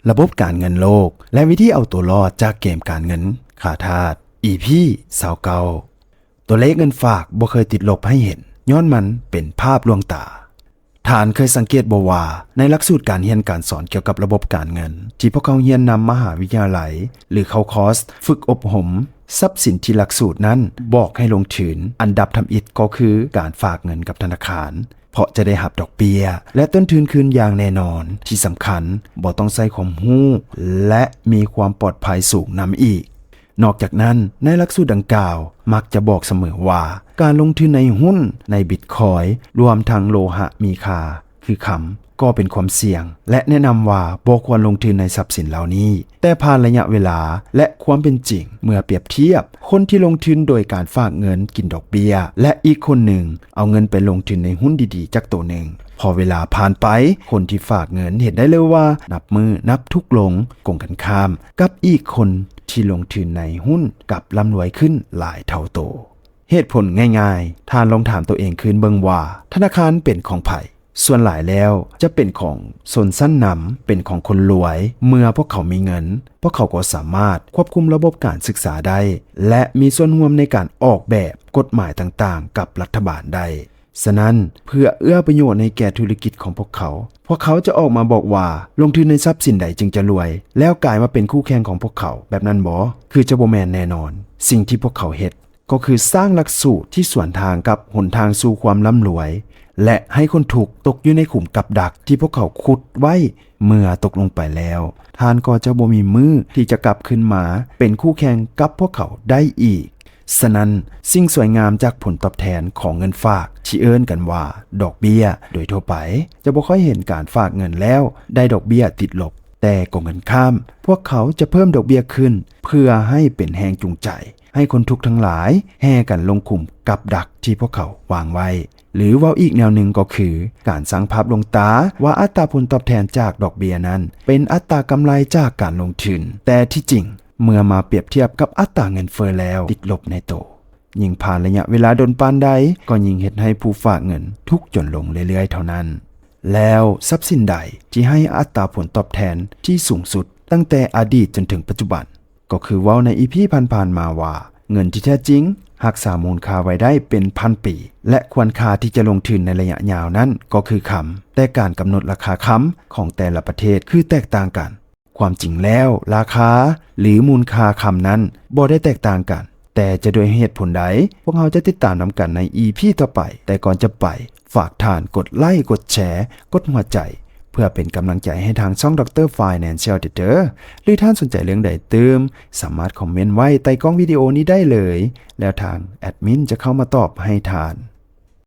ລະບົບການເງິນໂລກ ແລະ ວິທີເອົາຕົວລອດຈາກເກມການເງິນຂາທາດ ອີ ພີ ຊາວເກົ້າ. ຕົວເລກເງິນຝາກບໍ່ເຄີຍຕິດລົບໃຫ້ເຫັນ ຍ້ອນມັນເປັນພາບລວງຕາ. ທ່ານເຄີຍສັງເກດບໍ່ວ່າ ໃນຫຼັກສູດການຮຽນການສອນກ່ຽວກັບລະບົບການເງິນ ທີ່ພວກເຂົາຮຽນນຳມະຫາວິທະຍາໄລ ຫຼື ເຂົ້າຄອສຝຶກອົບຮົມ, ຊັບສິນທີ່ຫຼັກສູດນັ້ນບອກໃຫ້ລົງທຶນ ອັນດັບທຳອິດກໍຄືການຝາກເງິນກັບທະນາຄານ ເພາະຈະໄດ້ຮັບດອກເບ້ຍ ແລະ ຕົ້ນທຶນຄືນຢ່າງແນ່ນອນ. ທີ່ສຳຄັນ, ບໍ່ຕ້ອງໃຊ້ຄວາມຮູ້ ແລະ ມີຄວາມປອດໄພສູງນຳອີກ. ນອກຈາກນັ້ນ, ໃນຫຼັກສູດດັ່ງກ່າວ ມັກຈະບອກສະເໝີວ່າ ການລົງທຶນໃນຫຸ້ນ, ໃນບິດຄອຍ, ລວມທັງໂລຫະມີຄ່າ ຄືຄຳ ກໍເປັນຄວາມສ່ຽງ ແລະ ແນະນຳວ່າບໍ່ຄວນລົງທຶນໃນຊັບສິນເຫຼົ່ານີ້. ແຕ່ຜ່ານໄລຍະເວລາ ແລະ ຄວາມເປັນຈິງ ເມື່ອປຽບທຽບ ຄົນທີ່ລົງທຶນໂດຍການຝາກເງິນກິນດອກເບ້ຍ ແລະ ອີກຄົນໜຶ່ງເອົາເງິນໄປລົງທຶນໃນຫຸ້ນດີໆຈັກໂຕໜຶ່ງ. ພໍເວລາຜ່ານໄປ, ຄົນທີ່ຝາກເງິນເຫັນໄດ້ເລີຍວ່າ ນັບມື້ນັບທຸກລົງ, ກົງກັນຂ້າມກັບອີກຄົນທີ່ລົງທຶນໃນຫຸ້ນກັບລ່ຳລວຍຂຶ້ນຫຼາຍເທົ່າໂຕ. ເຫດຜົນງ່າຍໆ, ທ່ານລອງຖາມຕົວເອງຄືນເບິ່ງວ່າ ທະນາຄານເປັນຂອງໃຜ? ສ່ວນຫຼາຍແລ້ວຈະເປັນຂອງຊົນຊັ້ນນຳ, ເປັນຂອງຄົນລວຍ. ເມື່ອພວກເຂົາມີເງິນ, ພວກເຂົາກໍສາມາດຄວບຄຸມລະບົບການສຶກສາໄດ້ ແລະ ມີສ່ວນຮ່ວມໃນການອອກແບບກົດໝາຍຕ່າງໆກັບລັດຖະບານໄດ້. ສະນັ້ນ, ເພື່ອເອື້ອປະໂຫຍດໃຫ້ແກ່ທຸລະກິດຂອງພວກເຂົາ, ພວກເຂົາຈະອອກມາບອກວ່າ ລົງທຶນໃນຊັບສິນໃດຈຶ່ງຈະລວຍ, ແລ້ວກາຍມາເປັນຄູ່ແຂ່ງຂອງພວກເຂົາ, ແບບນັ້ນບໍ? ຄືຈະບໍ່ແມ່ນແນ່ນອນ. ສິ່ງທີ່ພວກເຂົາເຮັດ ກໍຄືສ້າງຫຼັກສູດທີ່ສວນທາງກັບຫົນທາງສູ່ຄວາມລ່ຳລວຍ ແລະ ໃຫ້ຄົນທຸກຕົກຢູ່ໃນຂຸມກັບດັກທີ່ພວກເຂົາຂຸດໄວ້. ເມື່ອຕົກລົງໄປແລ້ວ, ທ່ານກໍຈະບໍ່ມີມື້ທີ່ຈະກັບຄືນມາເປັນຄູ່ແຂ່ງກັບພວກເຂົາໄດ້ອີກ. ສະນັ້ນ, ສິ່ງສວຍງາມຈາກຜົນຕອບແທນຂອງເງິນຝາກທີ່ເອີ້ນກັນວ່າດອກເບ້ຍ ໂດຍທົ່ວໄປຈະບໍ່ຄ່ອຍເຫັນການຝາກເງິນແລ້ວໄດ້ດອກເບ້ຍຕິດລົບ, ແຕ່ກົງກັນຂ້າມ, ພວກເຂົາຈະເພີ່ມດອກເບ້ຍຂຶ້ນ ເພື່ອໃຫ້ເປັນແຮງຈູງໃຈ ໃຫ້ຄົນທຸກທັງຫຼາຍແຫ່ກັນລົງຂຸມກັບດັກທີ່ພວກເຂົາວາງໄວ້. ຫຼືເວົ້າອີກແນວໜຶ່ງກໍຄື ການສ້າງພາບລວງຕາວ່າອັດຕາຜົນຕອບແທນຈາກດອກເບ້ຍນັ້ນເປັນອັດຕາກຳໄລຈາກການລົງທຶນ, ແຕ່ທີ່ຈິງເມື່ອມາປຽບທຽບກັບອັດຕາເງິນເຟີ້ແລ້ວຕິດລົບໃນໂຕ. ຍິ່ງຜ່ານໄລຍະເວລາດົນປານໃດ, ກໍຍິ່ງເຮັດໃຫ້ຜູ້ຝາກເງິນທຸກຈົນລົງເລື້ອຍໆເທົ່ານັ້ນ. ແລ້ວຊັບສິນໃດທີ່ໃຫ້ອັດຕາຜົນຕອບແທນທີ່ສູງສຸດຕັ້ງແຕ່ອະດີດຈົນເຖິງປັດຈຸບັນ? ກໍຄືເວົ້າໃນ ອີ ພີ ຜ່ານໆມາວ່າ ເງິນທີ່ແທ້ຈິງຮັກສາມູນຄ່າໄວ້ໄດ້ເປັນພັນປີ ແລະ ຄວນຄ່າທີ່ຈະລົງທຶນໃນໄລຍະຍາວນັ້ນກໍຄືຄຳ, ແຕ່ການກຳນົດລາຄາຄຳຂອງແຕ່ລະປະເທດຄືແຕກຕ່າງກັນ. ຄວາມຈິງແລ້ວ, ລາຄາ ຫຼື ມູນຄ່າຄຳນັ້ນບໍ່ໄດ້ແຕກຕ່າງກັນ, ແຕ່ຈະດ້ວຍເຫດຜົນໃດ, ພວກເຮົາຈະຕິດຕາມນຳກັນໃນ ອີ ພີ ຕໍ່ໄປ. ແຕ່ກ່ອນຈະໄປ, ຝາກທ່ານກົດໄລ, ກົດແຊ, ກົດຫົວໃຈ ເພື່ອເປັນກຳລັງໃຈໃຫ້ທາງຊ່ອງ Doctor Financial ເດີ. ຫຼື ທ່ານສົນໃຈເລື່ອງໃດຕື່ມ, ສາມາດຄອມເມັນໄວ້ໃຕ້ກ້ອງວິດີໂອນີ້ໄດ້ເລີຍ, ແລ້ວທາງແອດມິນຈະເຂົ້າມາຕອບໃຫ້ທ່ານ.